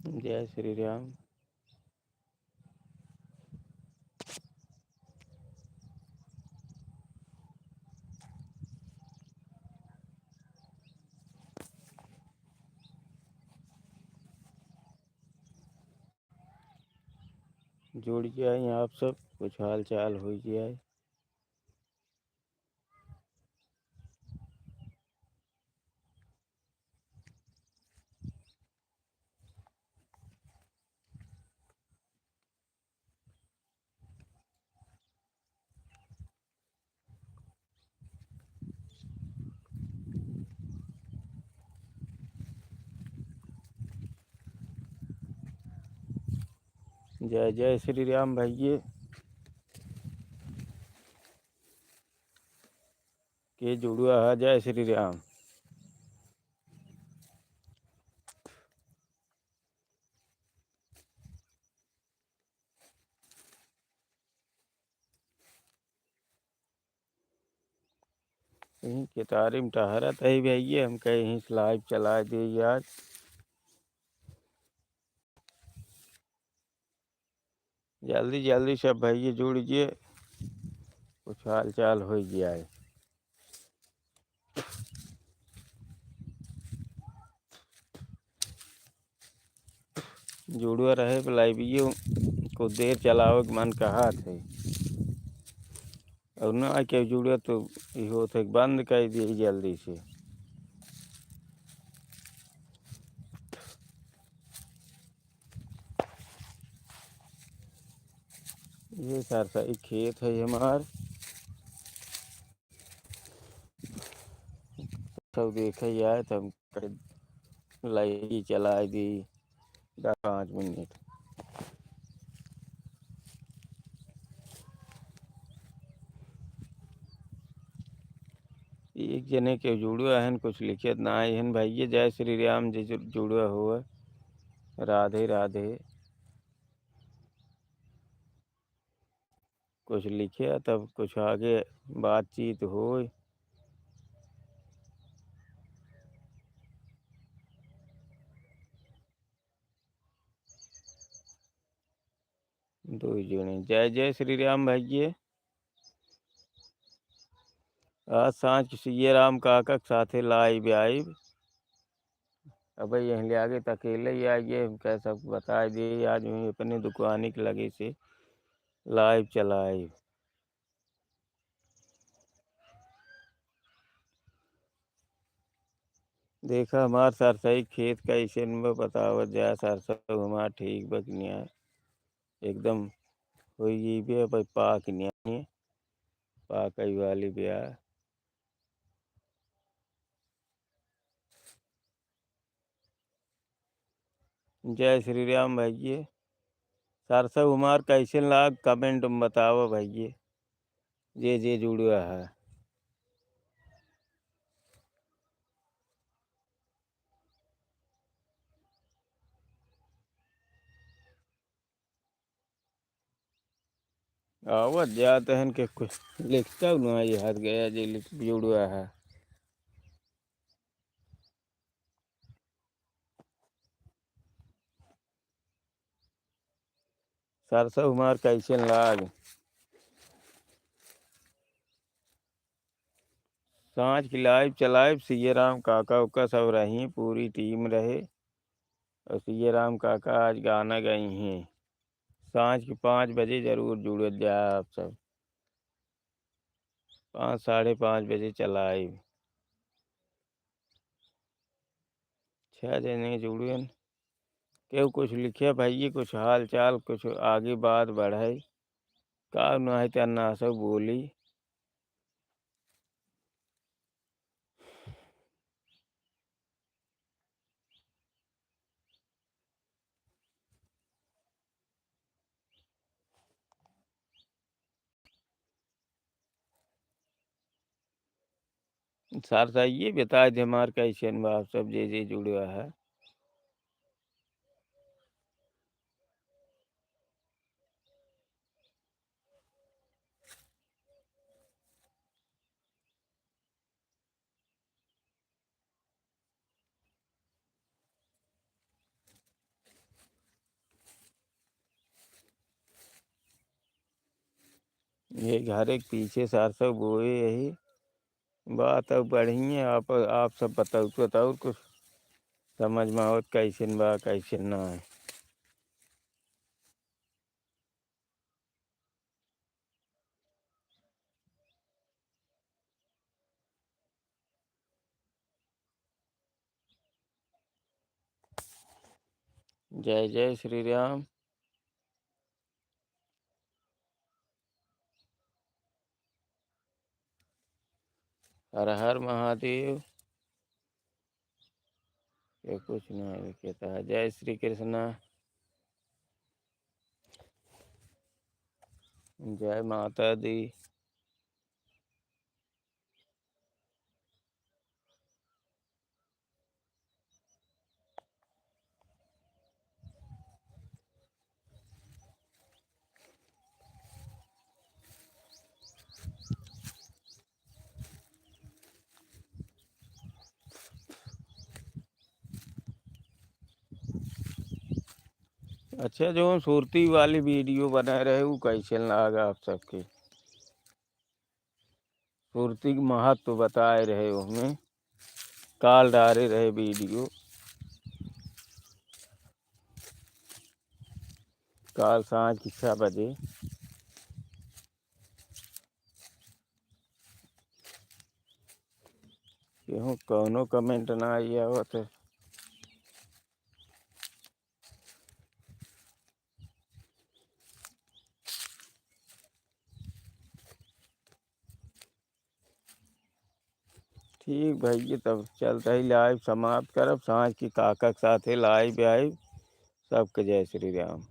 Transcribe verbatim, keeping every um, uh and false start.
जय श्री राम। जुड़ जाए आप सब, कुछ हाल चाल हो जाए। जय जय श्री राम भैये। के जुड़ुआ है, जय श्री राम। यहीं केतारी में टहरत है भैया, हम कहे यहीं से live चला दे आज। जल्दी जल्दी सब भैया जुड़ गए, कुछ हाल चाल हो जाए। जुड़ुआ रहे, live ये कुछ देर चलावे के मन कहा थे, और ना के जुड़ुआ तो ये होत है बंद कर दिए जल्दी से। ये सरसई खेत है हमार। सब देखे जाए तो हम कहे लाइट चला दी दस पाँच मिनट। एक जने के जुड़ुआ हन, कुछ लिखियत ना आई हन। भैया जय श्री राम जी जु-, जुड़ुआ हुआ। राधे राधे। कुछ लिखे तब कुछ आगे बातचीत होए। दो जने। जय जय श्री राम भैये। आज सांझ के सीए राम काका के साथे live आइब। अब यहीं ले आगे त अकेले ही आइए, हम कह सब बताए दिए। आज हम अपने दुकानी के लगे से live चलाइब। देखा हमार सरसई खेत कैसन बा, बतावत जा। सरसों हमार ठीक बा कि ना, एकदम होई गई बे, अब पाक निया, पाकई वाली बे। जय श्री राम भैये। सरसों हमार कैसन लाग, comment में बतावा भैये, जे जे जुड़ुआ है। आवत जात हन के कुछ लिखता ना, ये हाथ गया जे लिख जुड़ुआ है। सरसों हमार कैसन लाग। सांझ की live चलाइब, सीए राम काका उका सब रही, पूरी team रहे और सीए राम काका आज गाना गई हैं। सांझ के पाँच बजे जरूर जुड़त जा आप सब, पाँच, साढ़े पाँच बजे चलाइब। छः जने जुड़ेन। केहू कुछ लिखे भैया, कुछ हाल चाल, कुछ आगे बात बढ़ाई। का ना है त ना सब बोली। सर साहब, ये बता दे हमार कैसन बा, आप सब जे जे जुड़े है। ये घरे के पीछे सरसों बोए यही। बात अब बढ़िया, आप, आप सब बताओ तो, और कुछ समझ में आवत कैसन बा, कैसन ना है। जय जय श्री राम। हर हर महादेव। ये कुछ ना लिखे था। जय श्री कृष्णा। जय माता दी। अच्छा, जो सुरती वाली video बनाए रहे, उ कैसन लागा आप सबके? सुरती के महत्व बताए रहे, ओहमें काल डारे रहे video, काल सांझ के छः बजे। केहू कौनो comment ना आई आवत है। ठीक भैया, तब चलत ही live समाप्त करब। सांझ के काका के साथे live आइब। सबके जय श्री राम।